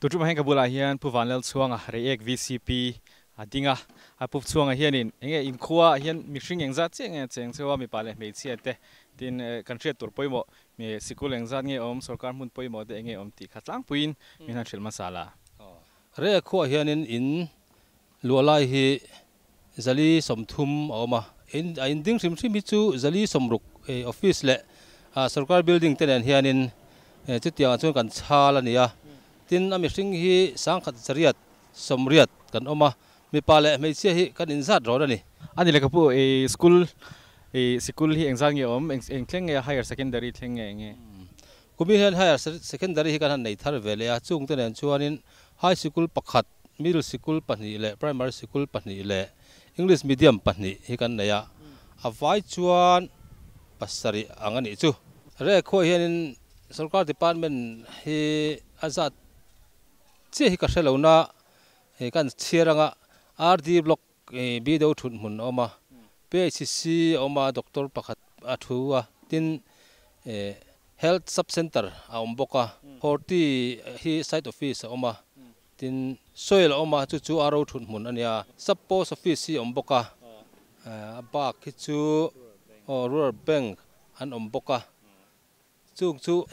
Tuṭuma heng ka bulah hian Pu Vanlalchhuanga Reiek VCP a ding a, a Pu Chhuanga hianin enge inkhua ah hian mihring engzat chiah nge cheng cheu a mipa leh hmeichhia te tin kan hriat tur pawimawh mi sikul engzat nge awm sorkar hmun pawimawh te enge awm tih kha tlangpuiin min han hrilh hmasa la. Reiek khuaah hianin in luah lai hi zali 30 a awm a, in a in ding hrim hrim hi chu zali 60 office leh sorkar building te nen hianin chutiangah chuan kan chhal a ni a. Tin, a mihring hi 1880 kan awm a, mipa leh hmeichhia hi kan inzat rawn a ni. A ni lehkhapu i school i sikul hi engzat nge awm? Eng eng thleng nge a higher secondary thleng nge enge? Kumin hian higher secondary hi kan han nei thar ve leh a, chungte nen chuanin high sikul pakhat, middle sikul pahnih leh primary sikul pahnih leh English medium pahnih hi kan nei a, a vai chuan pasarih ang a nih chu. Rek khuaah hianin Sorkar department hi a zat chiah hi ka hre lo na, hei kan chhiar anga RD block B deuh thut hmun a awm a, PHC a awm a, doctor pakhat a thu a, tin health sub center a awm bawk a, Horti hi site office a awm a, tin soil a awm a, chu chu RO thut hmun a nia, sub post office hi a awm bawk a, a bak hi chu rural bank an awm bawk a. Chung chu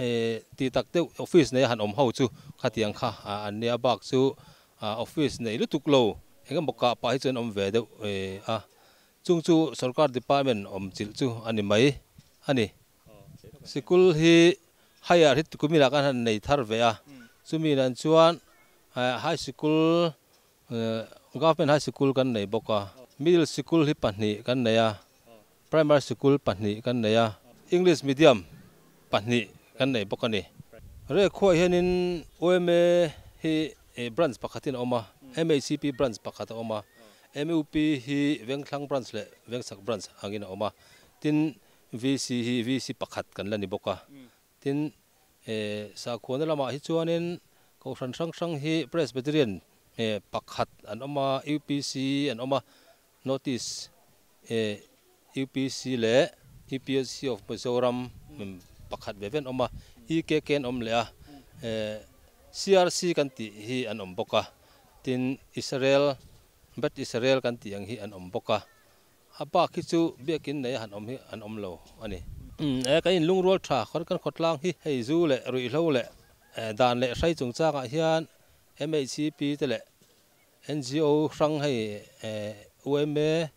tih tak deuh office nei a han awm ho chu khatiang kha an nia bak chu office nei lutuk lo eng emaw kah pah hi chuan awm ve deuh a, chung chu sorkar department awm chilh chu a ni mai a ni. Sikul hi higher hi kuminah khan han nei thar ve a, chumi nan chuan high sikul government high sikul kan nei bawk a, middle sikul hi pahnih kan nei a, Primary sikul pahnih kan nei a, English medium pahnih kan nei bawk a ni. Rek khuaah hianin OMA hi branch pakhatin a awm a, MHCP branch pakhat a awm a, MUP hi Vengthlang branch leh Vengchhak branch angin a awm a, tin VC hi VC pakhat kan la ni bawk a. Tin, sakhuana lamah hi chuanin Kohhran hrang hrang hi Presbyterian pakhat an awm a, UPC an awm a, Notice, E, UPC leh UPSC of Mizoram pakhat ve ve an awm a, EKK an awm leh a, e, CRC kan tih hi an awm bawk a, tin Israel, Bet Israel kan tih ang hi an awm bawk a, a bak hi chu biakin nei a han awm hi an awm lo a ni. E, kan inlungrual tha khawn kan khawtlang hi hei zu leh ruihhlo leh dan leh hrai chungchangah hian MHCP te leh NGO hrang hei UMA,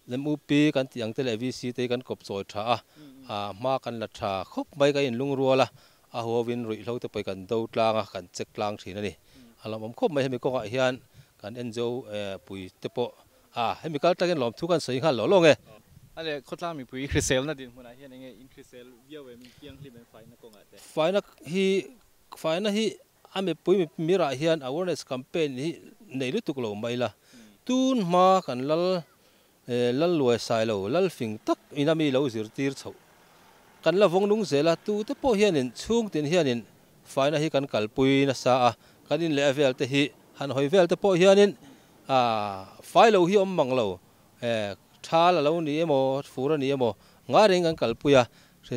MUP kan tih ang te leh VC te hi kan kawp chawi tha a, hma kan la tha khawp mai kan inlungrual a, a huauin ruihhlo te pawh hi kan do tlang a, kan check tlang thin a ni. A lawmawm khawp mai hemi kawngah hian kan NGO pui te pawh a hemi kal takin lawmthu kan sawi nghal lo lawng e. A leh khawtlang mipui hriselna dinhmunah hian enge inhrisel viau em, inthianghlim em faina kawngah te? Faina hi faina hi A mipui mirah hian awareness campaign hi nei lutuk lo mai la, tun hma kan lal lal luai sai lo, lal fing tak ina mi lo zirtir chhoh kan la vawng nung zel a, tute pawh hianin chhungtin hianin faina hi kan kalpui nasa a, kan in leh a vel te hi han hawi vel te pawh hianin fai lo hi awm mang lo, thal a lo ni emaw, fur a ni emaw ngai reng kan kalpui a,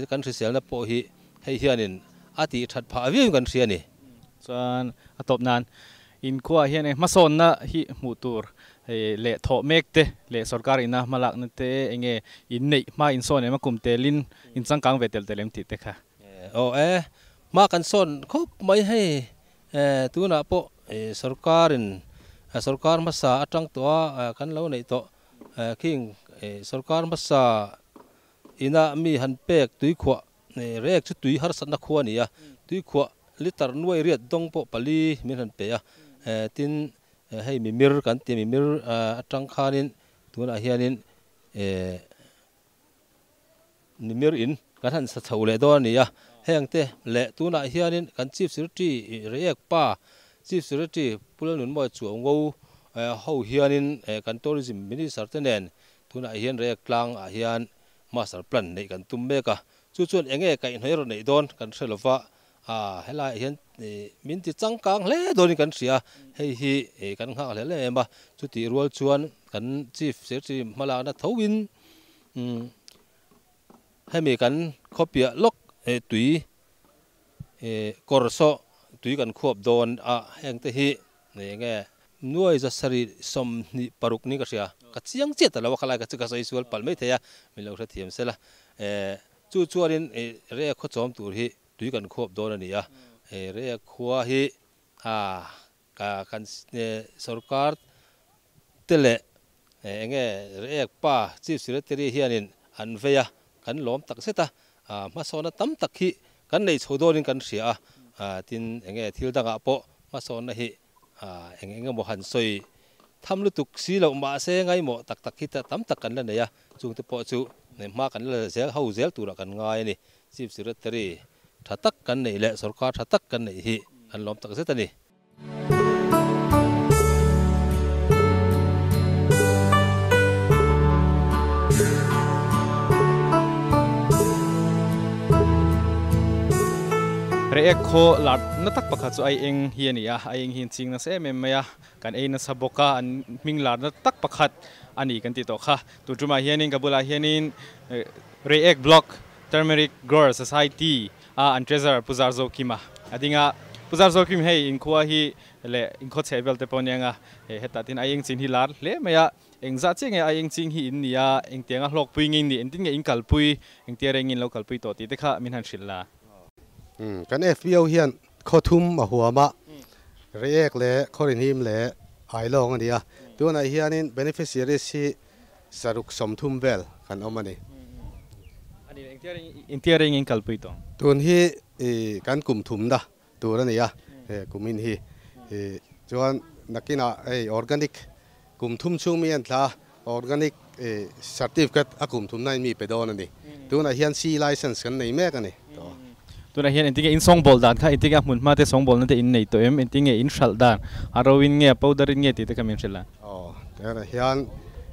Kan hriselna pawh hi hei hianin a tih that phah viau in kan hria a ni. Chuan a tawp nan inkhuaah hian eng hmasawnna hi hmuh tur leh thawh mek te leh sorkar ina hmalakna te enge in neih hma insawn em a kum telin in changkang ve tel tel em tih te kha. Aw e, hma kan sawn khawp mai hei tunah pawh sorkarin sorkar hmasa atang tawh a kan lo neih tawh khing sorkar hmasa Ina mi han pek tuikhuah rek chu tui harsatna khua a ni a, tuikhuah litre nuai riat dawng pawh pali min han pe a, tin hei mimir kan ti a, mimir atang khanin tunah hianin mimir in kan han sa chho leh dawn a ni a, heng te leh tunah hianin kan Chief Secretary Reiek pa Chief Secretary Pu Lalnunmawia Chuaungo ho hianin kan Tourism Minister te nen Tunah hian Reiek tlang ah hian master plan neih kan tum mek a, chu chuan eng nge kaihhnawih erawh neih dawn kan hre lova, ah helaiah hian min ti changkang hle dawnin kan hria a, hei hi kan nghak hle hle em a, chutih rual chuan kan Chief Secretary hmalakna thoin hemi kan khawpiah lawk tui kawr saw tui kan khuap dawn a, heng te hi enge nuai za sarih sawmhnih paruk ni ka hria, ka chiang chiah ta lo a, khalai ka chu ka sawi sual palh mai thei a, min lo hrethiam sela. Chu chuanin Reiek khaw chawm tur hi tui kan khuap dawn a ni a, Reiek khua hi kan sorkar te leh enge Reiek pa Chief Secretary hianin an vei a, kan lawm tak zet a, hmasawnna tam tak hi kan nei chho dawnin kan hria a, tin enge thil dangah pawh hmasawnna hi eng eng emaw han sawi tham lutuk si loh mahse ngaimawh tak tak hi tam tak kan la nei a, chungte pawh chu hma kan la zel ho zel turah kan ngai a ni. Chief Secretary tha tak kan neih leh sorkar tha tak kan neih hi kan lawm tak zet a ni. Reiek khaw lar na tak pakhat chu ai eng hi a ni a, ai eng hi an ching nasa em em mai a, kan ei nasa bawk a, an hming lar na tak pakhat a ni kan tih tawh kha. Tun tumah hianin ka bulah hianin Reiek Block Turmeric Grower Society a an treasurer Pu Zarzo Kima a ding a, Pu Zarzo Kim hei inkhua hi leh inkhaw chheh vel te pawh aniang a, hei hetah tin ai eng chin hi lar hle mai a, engzah chiah nge ai eng ching hi in ni a, engtianga hlawkpui nge in nih, engtin nge in kalpui, engtia reng in lo kalpui tawh tih te kha min han hrilh la. Kan FPO hian khaw thum a huam a, Reiek leh Khawrinhim leh Ailawng a ni a, tunah hianin beneficiaries hi Saruk sawmthum vel kan awm a ni. A ni, engtia reng in kalpui tawh? Tun hi kan kum thumna tur a ni a, kumin hi. Chuan nakinah hei organic kum thum chhung mi an thla a, organic certificate a kum thumna in mi pe dawn a ni. Tunah hian C license kan nei mek a ni tawh. Tunah hian engtin nge in sawngbawl dan kha, engtin nge a hmun hma te sawngbawlna te in nei tawh em? Engtin nge in hralh dan? A ro in nge, a powder in nge tih te kha min hrilh a. Aw, tunah hian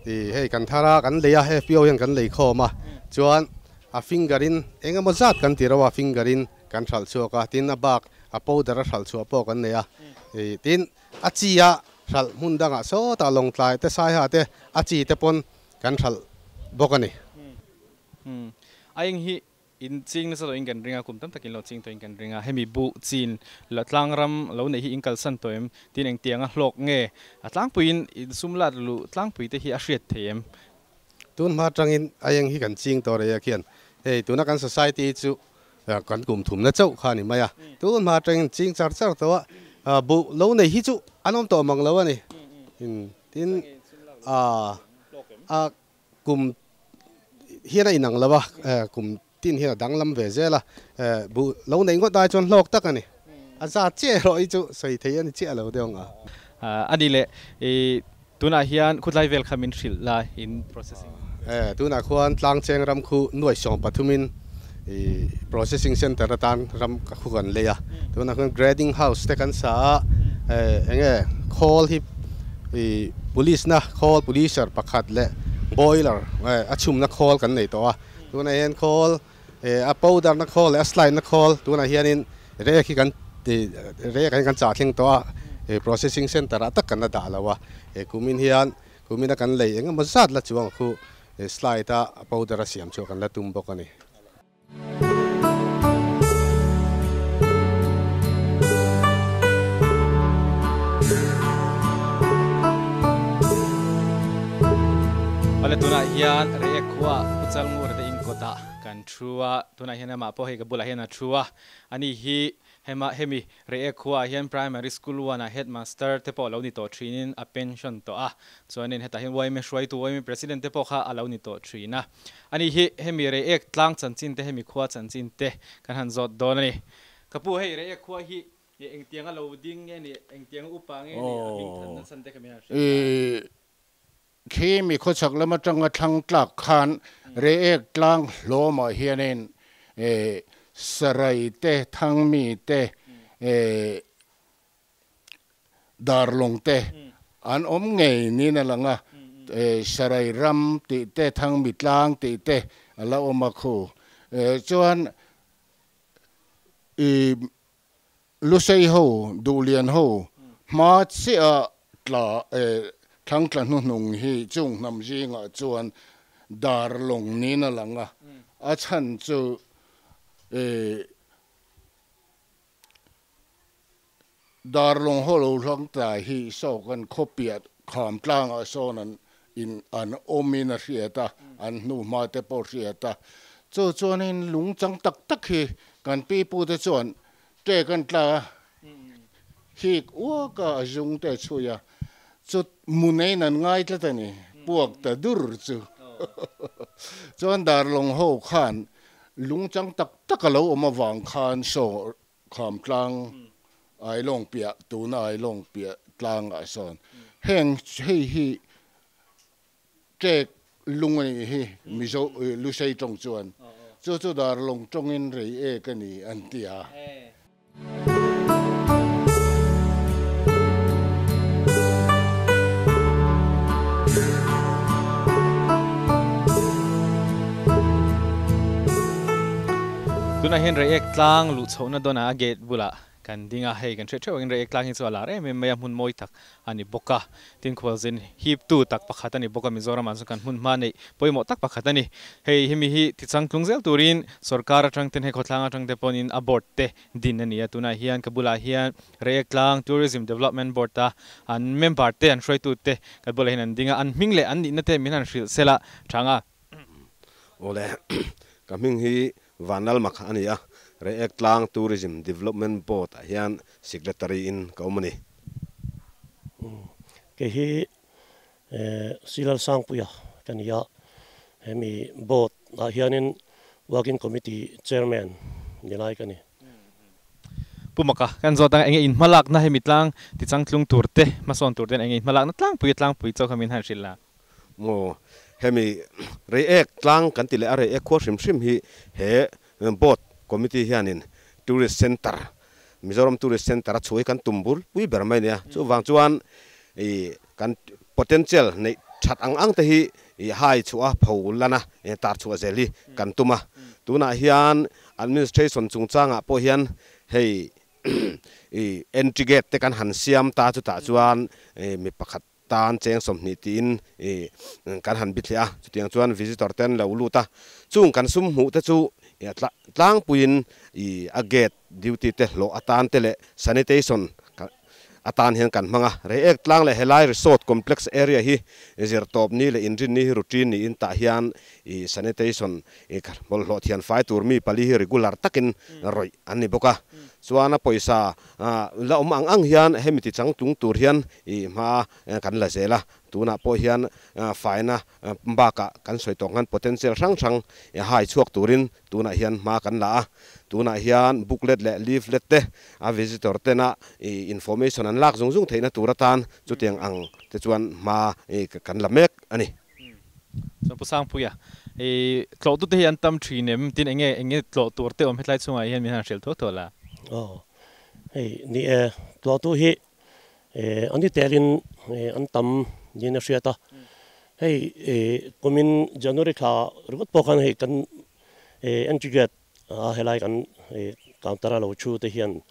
i hei kan thar a, kan lei a, FPO hian kan lei khawm a, chuan a finger in eng emaw zat kan ti ro a, finger in kan hralh chhuak a, tin a bak a powder a hralh chhuah pawh kan nei a, i tin a chi a hralh hmun dangah sawtah Lawngtlai te Saiha te a chi te pawn kan hralh bawk a ni. A eng hi In ching nasa tawhin kan ring a, kum tam takin lo ching tawhin kan ring a, hemi buh chin la tlang ram lo neih hi in kalsan tawh em? Tin engtianga hlawk nge a tlangpuiin in sum lat luh tlangpui te hi a hriat thei em? Tun hma atangin aieng hi kan ching tawh rei a khian hei tuna kan society hi chu kan kum thumna chauh kha a ni mai a, tun hma atangin ching char char tawh a, buh lo nei hi chu an awm tawh mang lo a ni. Tin a Kum hian a inang lo a, kum tin hian a danglam ve zel a, buh lo nei ngawt ai chuan hlawk tak a ni. A zat chiah erawh hi chu sawi thei a ni chiah lo deuh ang a. A ni le, i tunah hian khutlai vel kha min hrilh la in processing. Tunah khuan Tlangcheng ram khu nuai sawm pathumin i processing center atan ram khu kan lei a, tunah khuan grading house te kan sa a, enge khawl hi i police na khawl policer pakhat leh boiler a chhumna khawl kan nei tawh a, tunah hian khawl a powder na khawl leh a slide na khawl tunah hianin rek hi kan rek ah hian kan chah thleng tawh a, processing center ah tak kan la dah lo a, kumin hian kumina kan lei engemaw zat la chuang khu slide a powder a siam chhuah kan la tum bawk a ni. Awle tunah hian Reiek khua Pu Chalngur te inkawtah kan thu a, tunah hian amah pawh hei ka bulah hian a thu a, ani hi Hema hemi Reiek khuaah hian Primary School one ah Headmaster te pawh a lo ni tawh thinin a pension tawh a, chuanin hetah hian yma hruaitu yma President te pawh kha a lo ni tawh thin a. Ani hi hemi Reiek tlang chanchin te hemi khua chanchin te kan han zawt dawn a ni. Ka pu hei Reiek khua hi engtiang a lo ding nge ni, engtiang a upa nge ni, a hming thanna chhan te kha min han hrilh ta. Khi mi khawchhak lam atanga thlang tlak khan Reiek tlang hlawmah hianin Sarai te, Thangmi te, Darlawng te an awm ngei niin a lang a, Sarai ram tih te, Thangmi tlang tih te a la awm a khu. Chuan i Lusei ho, Duhlian ho hma chiah tla thlang tla hnuhnung hi chung hnam zingah chuan dar lawng niin a lang a, a chhan chu Darlawng ho lo hlang tlai hi saw kan khaw piah kham tlangah sawn an in an awmin a hriat a, an hnuhma te pawh hriat a. Chu chuanin lung chang tak tak hi kan pi pu te chuan ṭek an tla a, hik uak a, a zung te a chhui a, chu muneiin an ngai tlat a ni, puak ta dur chu. Chuan Darlawng ho khan lung chang tak tak a lo awm avang khan saw Khamtlang Ailawng piah tuna Ailawng piah tlangah sawn heng hei hi ṭek lung a nih hi Mizo Lusei tawng chuan chu chu Darlawng tawngin rei ek a ni an ti a. Tunah hian Reiek tlang luh chhohna dawnah a gate bulah kan ding a, hei kan hriat theuh angin Reiek tlang hi chu a lar em em mai a, hmun mawi tak a ni bawk a, tin khualzin hiptu tak pakhat a ni bawk a, Mizoramah chuan kan hmun hma neih pawimawh tak pakhat a ni. Hei hemi hi tichangtlung zel turin sorkar atang ten hei khawthlang atang te pawhin a board te din a ni a, tunah hian ka bulah hian Reiek tlang Tourism Development Board a an member te an hruaitu te ka bulah hian an ding a, an hming leh an nihna te min han hrilh sela thang a. Awle, ka hming hi Vanlalmak a ni a, Reiek tlang Tourism Development Board ah hian Secretary in ka awm a ni. Kei hi Silal Sangpuia ka ni a, hemi Board ah hianin Working Committee Chairman ni lai ka ni. Pu Maka, kan zawt ang enge inhmalakna hemi tlang tichangtlung tur te, hmasawn tur ten enge inhmalakna tlangpui a tlangpui chauh kha min han hrilh la. Maw, hemi Reiek tlang kan ti leh a Reiek khua hrim hrim hi he Board Committee hianin Tourist Centre, Mizoram Tourist Centre a chhuah hi kan tum bur pui ber mai a nia. Chuvang chuan i kan potential neih that ang ang te hi i hai chhuah a, pho lan a, tar chhuah zel hi kan tum a. Tunah hian Administration chungchangah pawh hian hei i entry gate te kan han siam ta chutah chuan mi pakhat tan cheng 20 tiin i kan han bithliah a, chutiang chuan visitor te an lo lut a, chung kan sum hmuh te chu tlangpuiin i a gate duty te hlawh atan te leh sanitation atan hian kan hmang a, Reiek tlang leh helai resort complex area hi zirtawp ni leh inrinni hi routine niin tah hian i sanitation i bawlhhlawh thian fai tur mi pali hi regular takin rawih an ni bawk a, chuan a pawisa la awm ang ang hian hemi ti changtlung tur hian i hma kan la zel a, tunah pawh hian faina bakah kan sawi tawh nghan potential hrang hrang hai chhuak turin tunah hian hma kan la a, tunah hian booklet leh leaflet te a visitor tena i information an lak zung zung theihna tur atan chutiang ang te chuan hma kan la mek a ni. Chuan Pu Sangpuia, i tlawhtute hi an tam thin em? Tin enge enge tlawh tur te awm hetlai chungah hian min han hrilh thuak thuak la. Aw, hei ni e, tlawhtu hi an ni telin an tam niin a hriat a. Hei kumin January thla ringawt pawh khan hei kan entry gate a helai kan counter a lo thu te hian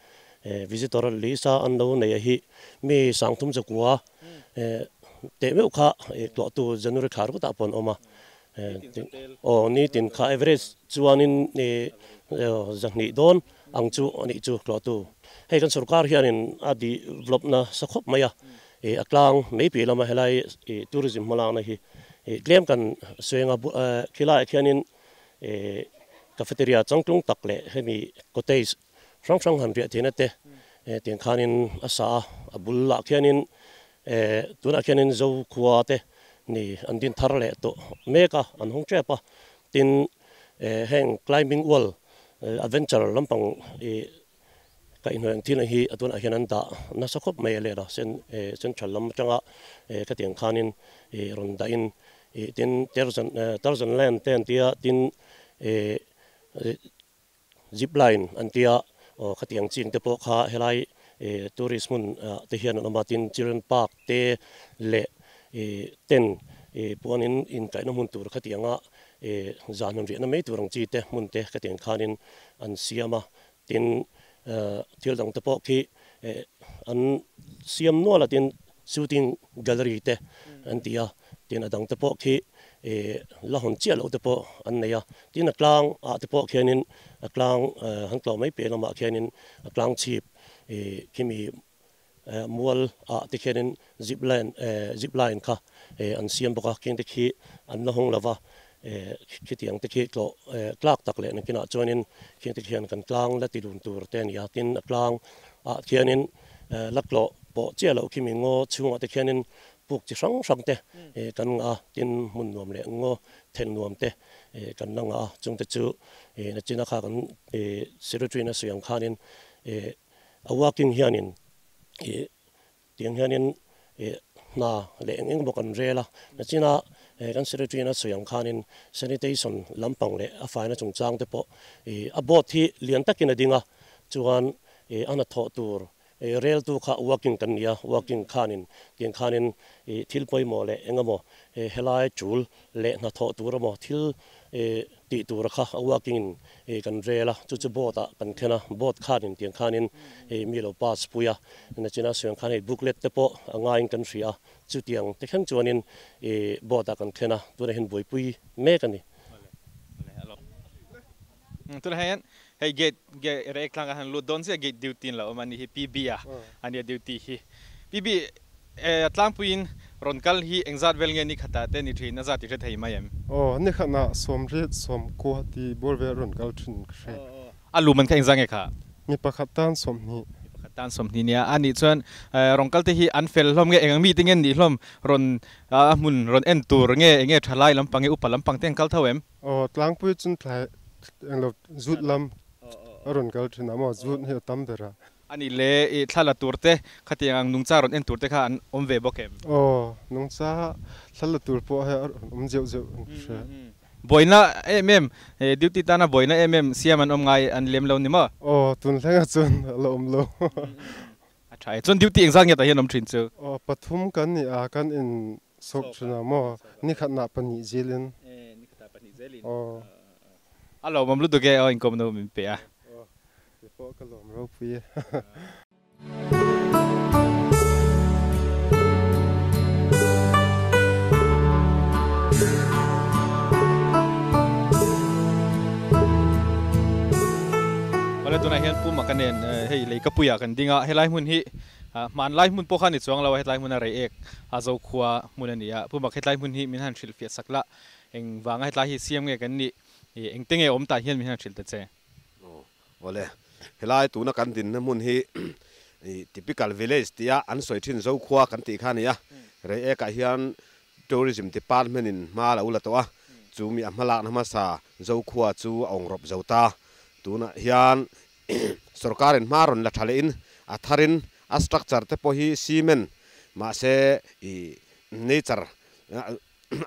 visitor lisa an lo nei a hi mi 3000 zakua teh meuh kha tlawhtu January thla ringawtah pawh an awm a. Aw nitin kha average chuanin 200 dawn ang chu a nih chu tlawhtu. Hei kan sorkar hianin a develop na sa khawp mai a, a tlang mai piah lama helai tourism hmalakna hi tlem kan sawi anga khilaiah khianin cafeteria changtlung tak leh hemi cottage hrang hrang han riah theihna te tiang khanin a sa a, a bulah khianin tunah khianin Zokhua te ni an din thar leh tawh mek a, an hawng tep a, tin heng climbing wall adventure lampang ih kaihhnawih ang thil hi a tunah hian an dah nasa khawp mai a let a, central lam atanga khatiang khanin ih rawn dahin ih tin Tarzan land te an tia tin ih Zip line an tia aw khatiang ching te pawh kha helai tourist hmun ah te hian an awm a, tin children park te leh tent puanin inkaihna hmun tur khatianga zan han riahna mai tur ang chi te hmun te khatiang khanin an siam a, tin thil dang te pawh khi an siam nual a, tin shooting gallery te an ti a, tin a dang te pawh khi la hawn chiah loh te pawh an nei a, tin a tlang ah te pawh khianin a tlang han tlawh mai piah lamah khianin a tlang chhip khimi. mual a te khianin zip line zip line kha an siam bawk a kheng te khi an la hawng lova khitiang te khi tlawh tlak tak leh nakinah chuanin kheng te khian kan tlang la ti dun tur te a ni a tin a tlang ah khianin la tlawh pawh chiah loh khi mi ngaw chhungah te khianin puk chi hrang hrang te kan ngah a tin hmun nuam leh ngaw then nuam te kan la ngah a chungte chu nachina kha kan secretary in a sawi ang khanin a working hianin ih tiang hianin ih hna leh eng eng bawk an rel a nachina kan secretary in a sawi ang khanin sanitation lampang leh a faina chungchang te pawh ih a board hi lian takin a ding a chuan ih a hnathawh tur Rel tu kha working kan ni a, working khanin tiang khanin ih thil pawimawh leh eng emaw helai tul leh hnathawh tur emaw thil ih tih tur kha a working in ih kan rel a, chu chu board ah kan thlen a, board khanin tiang khanin ih mi lo pass pui a, nachina sawi ang khan hei booklet te pawh a ngaiin kan hria a, chutiang te thleng chuanin ih board ah kan thlen a, tunah hian buaipui mek a ni. Tunah hian hei gate rek tlang ah han lut dawn chiah gate duty an lo awm a ni hi PB a ania duty hi PB tlangpuiin rawn kal hi engzat vel nge ni khatah te ni thin a zat i hre thei mai em? Aw ni khatah sawmriat sawmkua ti bawr vel rawn kal thin ka hre. A luman kha engzat nge kha? Mi pakhat tan sawmhnih. Mi pakhat tan sawmhnih nia a nih chuan rawn kal te hi an fel hlawm nge eng ang mi te nge an nih hlawm rawn a hmun rawn en tur nge enge thalai lampang nge upa lampang te an kal tho em? Aw tlangpui chun thlai englo zut lam a rawn kal thin a maw zut hi a tam ber a. A nih le i thla la tur te khatiang ang nungcha rawn en tur te kha an awm ve bawk em? Aw nungcha thla la tur pawh hei a rawn awm zeuh zeuh an hria. Buaina em em duty tana buaina em em siam an awm ngai an lem lo ni maw? Aw tun thlengah chuan a la awm lo. A tha e. Chuan duty engzat nge tah hian awm thin chu? Aw pathum kan ni a kan in Sawk thin a maw? Ni khatnah pahnih zelin. Ni khatah pahnih zelin. Aw. A lawmawm lutuk e aw inkawm no min pe a. Aw, kei pawh ka lawm ropui e. Awle tunah hian Puma ka nen hei Leikapuiah kan ding a, helai hmun hi Hmanlai hmun pawh kha ni chuang lo a, hetlai hmuna Reiek a zo khua hmun a ni a. Pu Mak, hetlai hmun hi min han hrilh fiah sak la, eng vanga hetlai hi siam nge kan nih, engte nge awm tah hian min han hrilh ta che? Aw, awle. Helai tuna kan dinna hmun hi typical village tia an sawi thin zo khua kan tih kha a ni a. Reiek ah hian Tourism Department in hma a lo la tawh a, chumi a hmalakna hmasa zo khua chu a awng rawp zo ta. Tunah hian Sorkarin hma rawn la tha lehin a tharin a structure te pawh hi cement mahse ih nature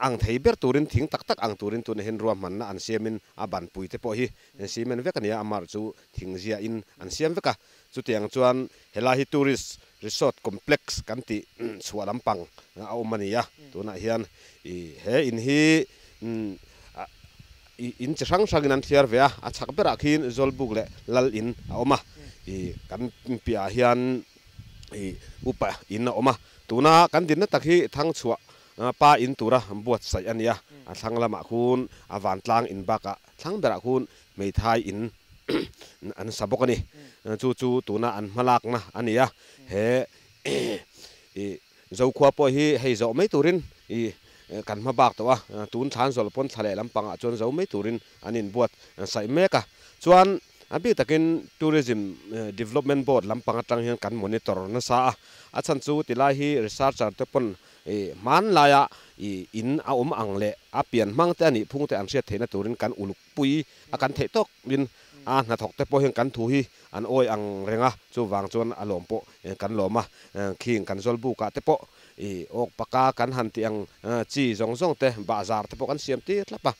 ang thei ber turin thing tak tak ang turin tunah hian ruahmanna an siamin a banpui te pawh hi cement vek a ni a, amah chu thing ziahin an siam vek a. Chutiang chuan helai hi tourist resort complex kan tih chhuah lampang a awm a ni a, tunah hian ih he in hi Ih in chi hrang hrangin an thliar ve a, a chhak berah khian Zawlbuk leh Lal in a awm a, ih kan piahah hian ih upa in a awm a, tuna kan dinna tak hi Thangchhuah pa in tura buatsaih a ni a, a thlang lamah khun a vantlang in bakah thlang berah khun hmeithai in an sa bawk a ni, chu chu tuna an hmalakna a ni a, he ih Zokhua pawh hi hei zawh mai turin i kan hma bak tawh a, tun thlan zawlh pawn thla leh lampangah chuan zo mai turin an inbuat saih mek a. Chuan a bik takin Tourism Development Board lampang atang hian kan monitor nasa a, a chhan chu tilai hi researcher te pawn i hmanlaia i in a awm ang leh a pian hmang te a nih phung te an hriat theihna turin kan uluk pui a kan theih tawk in a hnathawk te pawh hian kan thu hi an awi ang reng a, chuvang chuan a lawm pawh kan lawm a, khing kan zawl bukah te pawh i awk paka kan han tih ang chi zawng zawng te bahzar te pawh kan siam tir thlap a,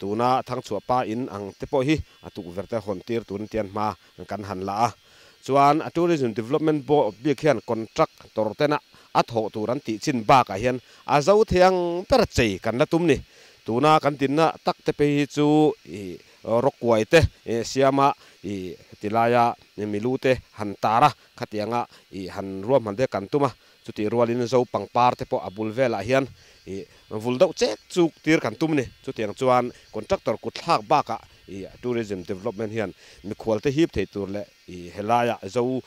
tuna Thangchhuah pa in ang te pawh hi a tukverh te hawn tir turin tian hma kan han la a, chuan a Tourism Development Board bik hian contract tor tena a thawh tur an tih chin bakah hian a zo thei ang ber chei kan la tum ni, tuna kan dinna tak te phei hi chu i rawkkuai te siama i tilaia milu te han tar a, Khatianga i han ruahman te kan tum a, chutih rualin Zo pangpar te pawh a bul velah hian i vul deuh chek chuk tir kan tum a ni. Chutiang chuan contractor kut thlak bakah i tourism development hian mikhual te hip thei tur leh i helaia Zo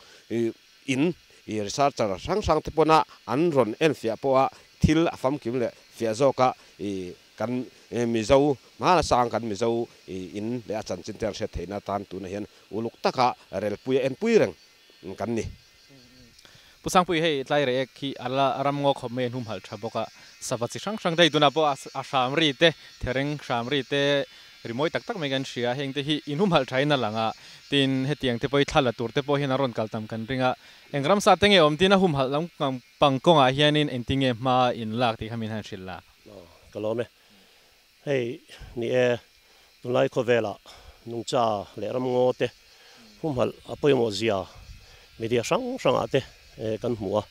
in i researcher hrang hrang te pawna an rawn enfiah pawha thil a famkim leh fiah zawka i kan Mizo hmana sang kan Mizo i in leh a chanchin te an hriat theihna atan tunah hian uluk taka relpui a enpui reng kan ni. Pu Sangpui hei tlai reh ek hi a la ram ngaw khawp mai a hnum halh tha bawk a, sava chi hrang hrang te hei tunah pawh a hram ri te, thereng hram ri te rimawi tak tak mai kan hria, heng te hi inhum halh thain a lang a, tin hetiang te pawh hi thla la tur te pawh hian a rawn kal tam kan ring a, eng ramsa te nge awm tin a hum halh lam pang kawngah hianin engtin nge hma in lak tih kha min han hrilh la. Aw ka lawm e. Hei ni e, tunlai khawvelah nungcha leh ramngaw te humhalh a pawimawh zia media hrang hrangah te kan hmu a.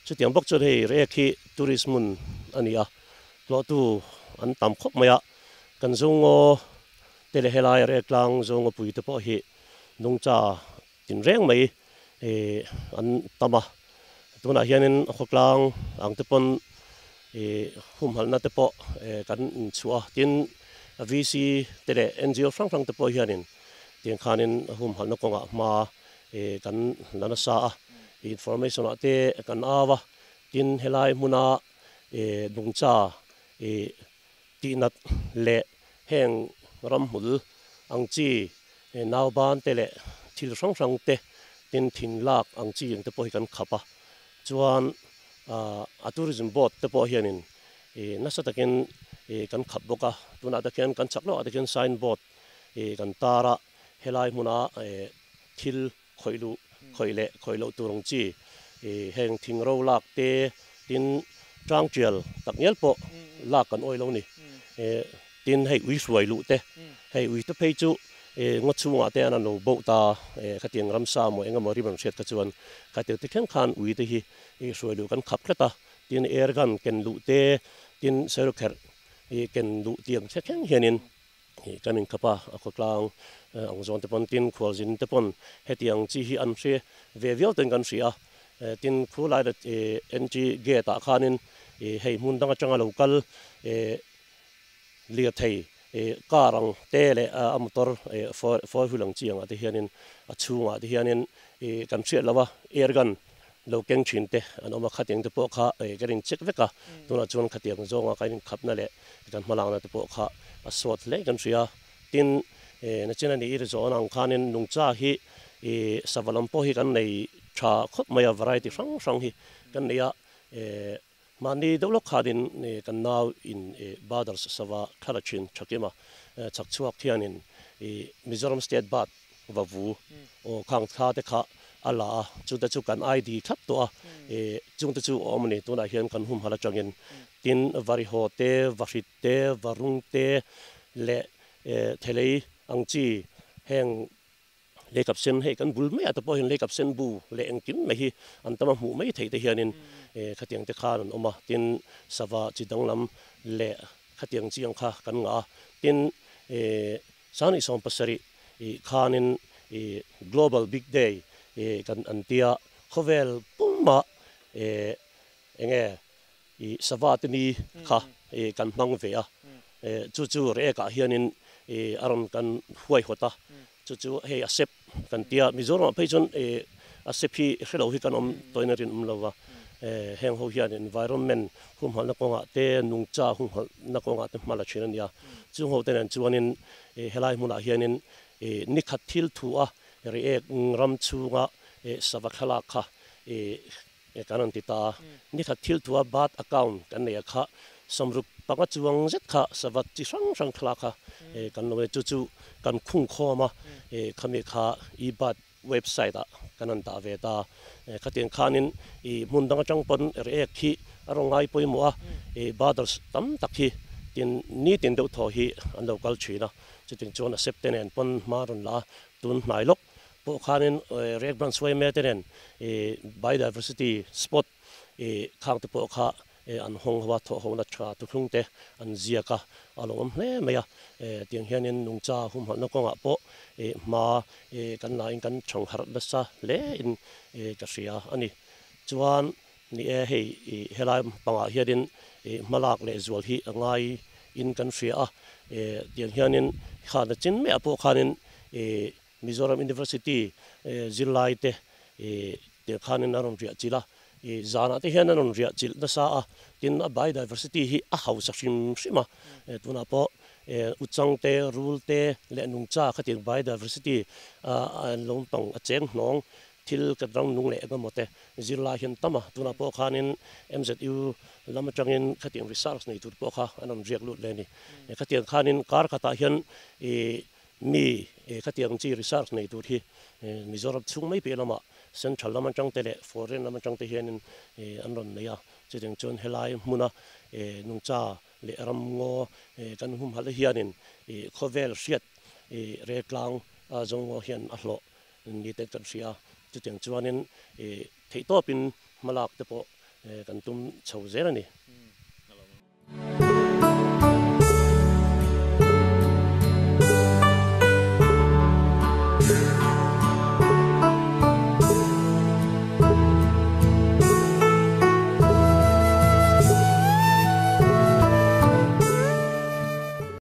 Chutiang bawk chuan hei Reiek hi tourist hmun a ni a, tlawhtu an tam khawp mai a. Kan Zongaw te leh helai Reiek tlang Zongawpui te pawh hi nungcha Tinreng mai an tam a, tunah hianin khawtlang ang te pawn humhalhna te pawh kan inchhuah a, tin VC te leh NGO hrang hrang te pawh hianin tiang khanin humhalhna kawngah hma kan la nasa a, information ah te kan au a, tin helai hmuna nungcha Tihnat leh heng ramhmul ang chi nauban te leh thil hrang hrang te tin thing lak ang chi ang te pawh hi kan khap a, chuan a tourism board te pawh hianin nasa takin kan khap bawk a, tunah te khian kan chak lawkah te khian sign board kan tar a, helai hmuna thil khawih luh khawih leh khawih loh tur ang chi heng thing ro lak te tin tang tial tak ngial pawh lak kan awih lo ni. Tin hei ui hruai luh te hei ui te phei chu ngaw chhungah te an lo boh ta khatiang ramsa maw eng emaw rim an hriat kha chuan khatiang te thleng khan ui te hi hruai luh kan khap tlat a, tin air gun ken luh te tin serukherh ken luh tiang thleng hianin Kan inkhap a, a khawtlang ang zawn te pawn tin khualzin te pawn hetiang chi hi an hre ve viau ten kan hria a, tin khu lai leh NG gate ah khanin hei hmun dang atanga lo kal lirthei car ang te leh a motor four wheel ang chi angah te hianin a chhungah te hianin kan hriat lo a, air gun lo keng thin te an awm a, khatiang te pawh kha kan in check vek a, tunah chuan khatiang zawnga kan inkhapna leh kan hmalakna te pawh kha a sawt hle kan hria. Tin, nachin a nih i zawn ang khanin nungcha hi sava lam pawh hi kan nei tha khawp mai a, variety hrang hrang hi kan nei a, mahni deuh lawk khanin kan nau in Brothers sava thla la thin Thakima chhak chhuak hianin Mizoram State Bird va vu aw khang thla te kha a la a, chute chu kan ID thlap tawh a, chungte chu a awm a ni, tunah hian kan humhalh atangin tin varihaw te, vahrit te, varung te leh thelei ang chi heng leikap sen hei kan bul maiah te pawh hian leikap sen bu leh engkim mai hi an tam a hmuh mai theih te hianin khatiang te khan an awm a, tin sava chi danglam leh khatiang chi ang kha kan ngah a, tin Sangni 70 i khanin i Global Big Day i kan an tia khawvel pumah i enge i sava te ni kha i kan hmang ve a, chu chu Reiek-ah hianin i a rawn kan huaihawt a, chu chu hei a sep kan tia Mizoramah phei chuan i a sep hi hrelo hi kan awm tawhin a rinawm lo va, heng ho hian environment humhalhna kawngah te nungcha humhalhna kawngah te hma la thin a nia. Chung ho te nen chuanin helai hmunah hianin nikhat thil thu a Reiek ram chhunga sava thlalak kha kan rawn ti ta a. Nikhat thil thu a bird account kan nei a kha samruk panga chuang zet kha sava chi hrang hrang thlalak kha kan lo nei. Chu chu kan khung khawm a, khami kha e-bird website ah kan han dah ve ta. Khatiang khanin i hmun dang atang pawn Reiek hi a rawn ngai pawimawh a, i brothers tam tak hi tin nitin deuh thaw hi an lo kal thin a, chutin chuan a sep te nen pawn hma rawn la a, tun hnai lawk pawh khanin Reiek branch yma te nen i biodiversity spot i khang te pawh kha an hawng ho a, thawh hona tha thuthlung te an ziak a, a lo awm hle mai a. Tiang hianin nungcha humhalhna kawngah pawh hma kan lain kan chhang harh nasa hle in ka hria a ni. Chuan ni e, hei helai pangah hianin hmalak leh zual hi a ngai in kan hria a. Tiang hianin khana chin maiah pawh khanin Mizoram University zirlai te. Tiang khanin a rawn riah chilh a, i zanah te hian a rawn riah chilh nasa a, tin a biodiversity hi a hausa hrim hrim a, tunah pawh uchang te, rul te leh nungcha khatiang biodiversity a lo pang a cheng hnawng thil kan ram nung leh engemaw te zirlai hian tam a, tunah pawh khanin MZU lam atangin khatiang research nei tur pawh kha an rawn riak lut leh a ni. Khatiang khanin kar khatah hian i Mi khatiang chi research nei tur hi Mizoram chhung mai piah lamah Central lam atang te leh Foreign lam atang te hianin an rawn nei a. Chutiang chuan helai hmuna nungcha leh ramngaw kan humhalh hianin khawvel hriat retlang zawngaw hian a hlawh ni te kan hria a. Chutiang chuanin theihtawpin hmalak te pawh kan tum chho zel a ni.